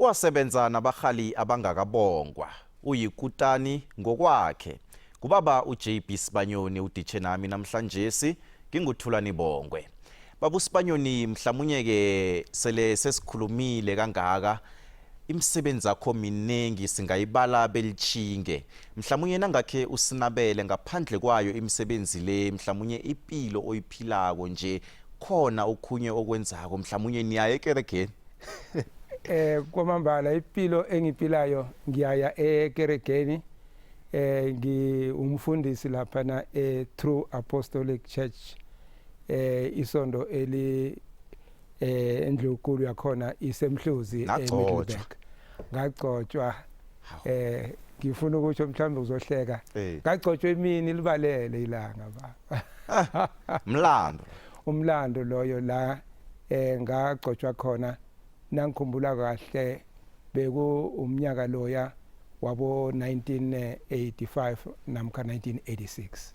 Wasebenza nabarhali abangakabongwa. Uyikutani ngokwakhe. Ngubaba uJB Sibanyoni uditjhe nami namhlanjesi, nginguThulani Bongwe. Baba uSibanyoni, mhlamunye-ke sele sesikhulumile kangaka, imisebenzi yakho miningi singayibala belitjhinge. Mhlamunye nangakhe usinabele ngaphandle kwayo imisebenzi le, mhlamunye ipilo oyiphilako nje, khona okhunye okwenzako, mhlamunye niyaye ekeregeni? Kwamambala impilo engiphilayo, ngiyaya ekeregeni. Ngiwumfundisi lapha na e True Apostolic Church, isondo eli endlunkulu yakhona iseMhluzi. Nagcotshwa. eMiddelburg. Ngagcotshwa. Ngifuna ukusho, mhlawumbe uzohleka, ngagcotshwa emini libalele ilanga, baba. Mlando. Umlando loyo la ngagcotshwa khona, nangikhumbula kahle, beku umnyaka loya wabo 1985 namkha 1986.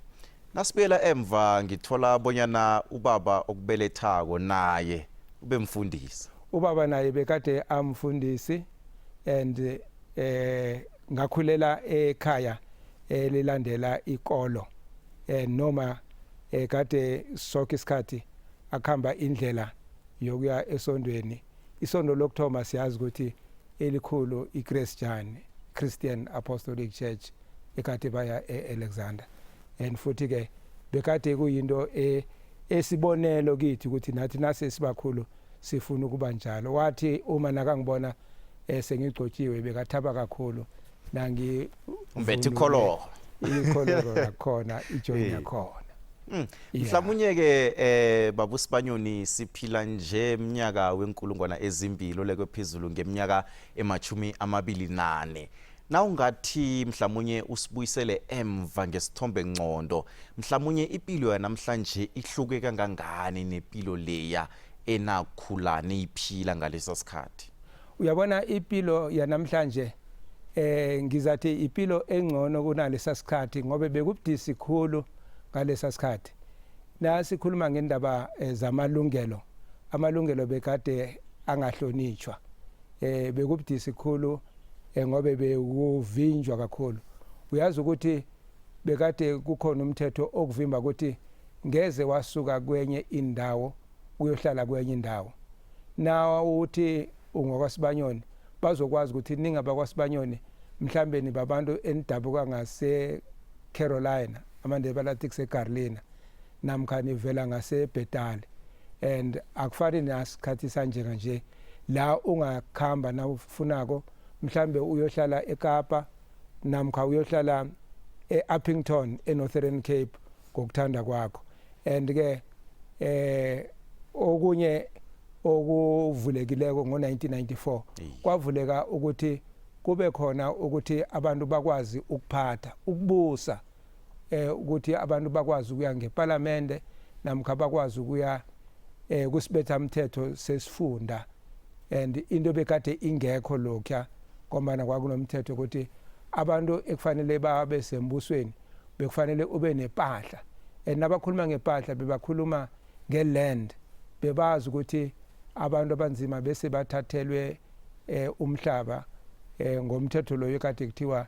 Nasibuyela emva, ngithola bonyana ubaba okubelethako naye ube mfundisi. Ubaba naye bekade amfundisi and ngakhulela ekhaya elilandela ikolo, noma kade sonke isikhathi akhamba indlela yokuya esondweni. Isondo lokuthoma siyazi ukuthi elikhulu iChristian Christian Apostolic Church ekade baya eAlexander, and futhi ke bekade kuyinto esibonelo kithi ukuthi nathi nase sibakhulu sifuna ukuba njalo. Wathi uma nakangibona sengigcotshiwe, bekathaba kakhulu nangi Umbethe ikholoro. Ikholoro yakhona, ijoin yakhona. Yeah. Mhlawumnye ke babu Sibanyoni, siphila nje eminyaka wenkulungwana ezimbili olekwe phezulu ngeminyaka ema-24. Nawungathi mhlawumnye usibuyisele emva ngesithombe ngcondo, mhlawumnye impilo yanamhlanje ihluke kangangani nempilo leya enakhula niyiphila ngalesa sikhathi? Uyabona, impilo yanamhlanje, ngizathi impilo engcono kunalesa sikhathi, ngoba bekubudisi khulu ngalesa sikhathi. Nasikhuluma ngendaba zamalungelo, amalungelo bekade angahlonitshwa. Bekubudisi khulu, ngobe bekuvinjwa kakhulu. Uyazi ukuthi bekade kukhona umthetho okuvimba ukuthi ngeze wasuka kwenye indawo uyohlala kwenye indawo. Na uthi ungokwaSibanyoni, bazokwazi ukuthi ningabakwasibanyoni, mhlambe nibabantu enidabuka ngase Carolina, amaNdebele athi kuseCarolina, namkha nivela ngaseBhetali. And akufani nasikhathi sanjena nje la ungakhamba na ufunako, mhlambe uyohlala eKapa namkha uyohlala eUppington eNorthern Cape ngokuthanda kwakho. And ke okunye okuvulekileko ngo-1994, kwavuleka ukuthi kube khona ukuthi abantu bakwazi ukuphatha, ukubusa, ukuthi abantu bakwazi ukuya ngeparlamente namkha bakwazi ukuya kusibetha mthetho sesifunda, and into bekade ingekho lokhuya, ngombana kwakunomthetho ukuthi abantu ekufanele babe sembusweni bekufanele ube nepahla, and nabakhuluma ngepahla bebakhuluma ngeland. Bebazi ukuthi abantu abanzima bese bathathelwe umhlaba ngomthetho loyo kade kuthiwa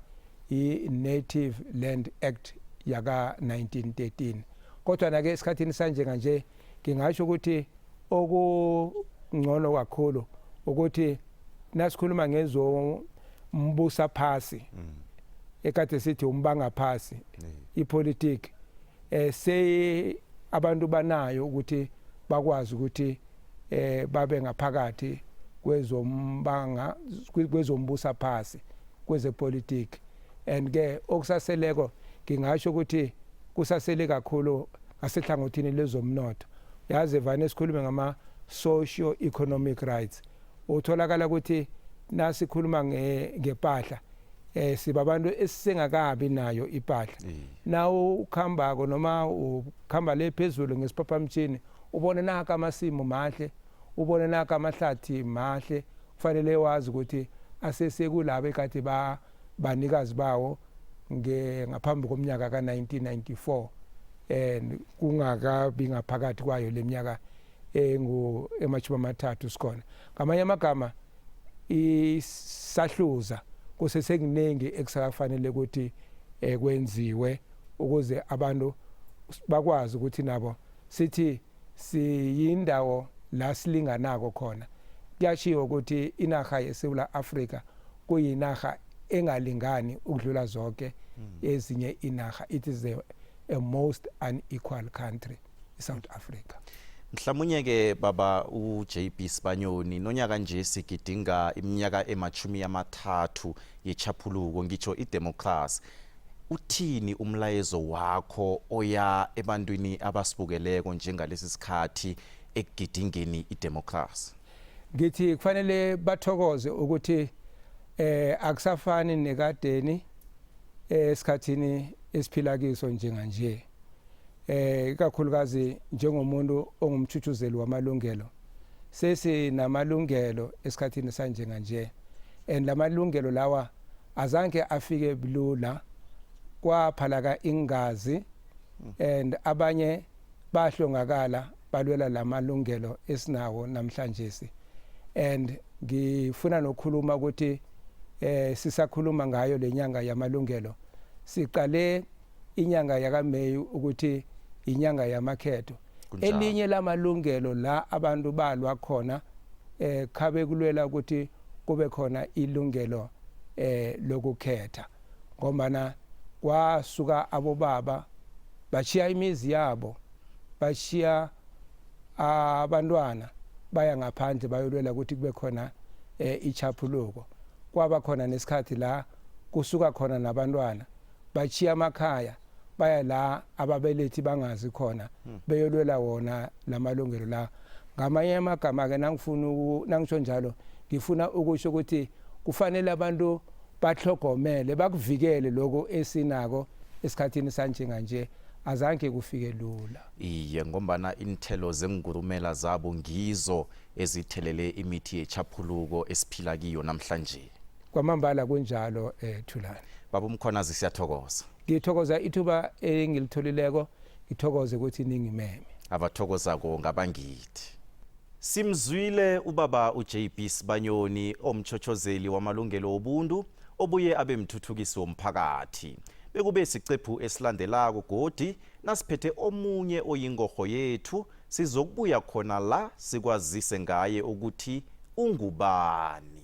i-Native Land Act yaka 1913. Kodwa na ke esikhathini sanje kanje ngingasho ukuthi okungcono kakhulu ukuthi nasikhuluma ngezombusa phasi, ekade sithi umbanga phasi, ipolitiki, se abantu banayo ukuthi bakwazi ukuthi babe ngaphakathi kwezombanga, kwezombusa phasi, kwezepolitiki. And ke okusaseleko, ngingasho ukuthi kusasele kakhulu ngasehlangothini lezomnotho. Yazi, vane sikhulume ngama socio economic rights. Utholakala ukuthi nasikhuluma ngepahla, sibabantu esisengakabi nayo ipahla. Na ukhambako noma ukhamba le phezulu ngesiphaphamtshini, ubone naka amasimu mahle, ubone naka amahlathi mahle, kufanele wazi ukuthi asesekulabo ekade ba banikazi bawo ngaphambi komnyaka ka-1994, and kungakabi ngaphakathi kwayo leminyaka engu emashumi amathathu sikhona. Ngamanye amagama, Isahluza kusesekuningi ekusakafanele ukuthi kwenziwe ukuze abantu bakwazi ukuthi nabo sithi siyindawo la silinganako khona. Kuyashiwo ukuthi inarha yeSewula Afrika kuyinarha engalingani ukudlula zonke ezinye inarha. It is a most unequal country, iSouth Africa. Mhlamunye ke baba uJB Sibanyoni, nonyaka nje sigidinga iminyaka ema-30 yechaphuluko, ngitsho idemocracy. Uthini umlayezo wakho oya ebantwini abasibukeleko njengalesi sikhathi ekugidingeni idemocracy? Ngithi kufanele bathokoze ukuthi akusafani nekadeni esikhathini esiphila kiso njenganje, ikakhulukazi njengomuntu ongumthuthuzeli wamalungelo. Sesinamalungelo esikhathini sanjenganje, and lamalungelo lawa azange afike bulula, kwaphalaka ingazi and abanye bahlongakala balwela lamalungelo esinawo namhlanje. And ngifuna nokukhuluma ukuthi sisakhuluma ngayo lenyanga yamalungelo, siqale inyanga yakaMeyi ukuthi inyanga yamakhetho. Elinye lamalungelo la abantu balwa khona, khabe kulwela ukuthi kube khona ilungelo lokukhetha, ngombana kwasuka abobaba bashiya imizi yabo, bashiya abantwana, baya ngaphandle bayolwela ukuthi kube khona ichaphuluko. Kwaba khona nesikhathi la kusuka khona nabantwana bachiya amakhaya, baya la ababelethi bangazi khona, beyolwela wona lamalungelo la. Ngamanye amagama ke, nangifuna nangisho njalo, ngifuna ukusho ukuthi kufanele abantu bahlogomele, bakuvikele lokho esinako esikhathini sanjenganje. Azange kufike lula. Iye, ngombana inthelo zengurumela zabo ngizo ezithelele imithi yechaphuluko esiphila kiyo namhlanje. Kwamambala kunjalo, Thulani. Baba uMkhonazi, siyathokoza. Ngithokoza ithuba engilitholileko, ngithokoze ukuthi ningimeme. Abathokozako ngabangithi. Simzwile ubaba uJB Sibanyoni, omchochozeli wamalungelo wobuntu obuye abe mthuthukisi womphakathi. Bekube sicephu esilandelako godi nasiphethe omunye oyingorho yethu, sizokubuya khona la sikwazise ngaye ukuthi ungubani.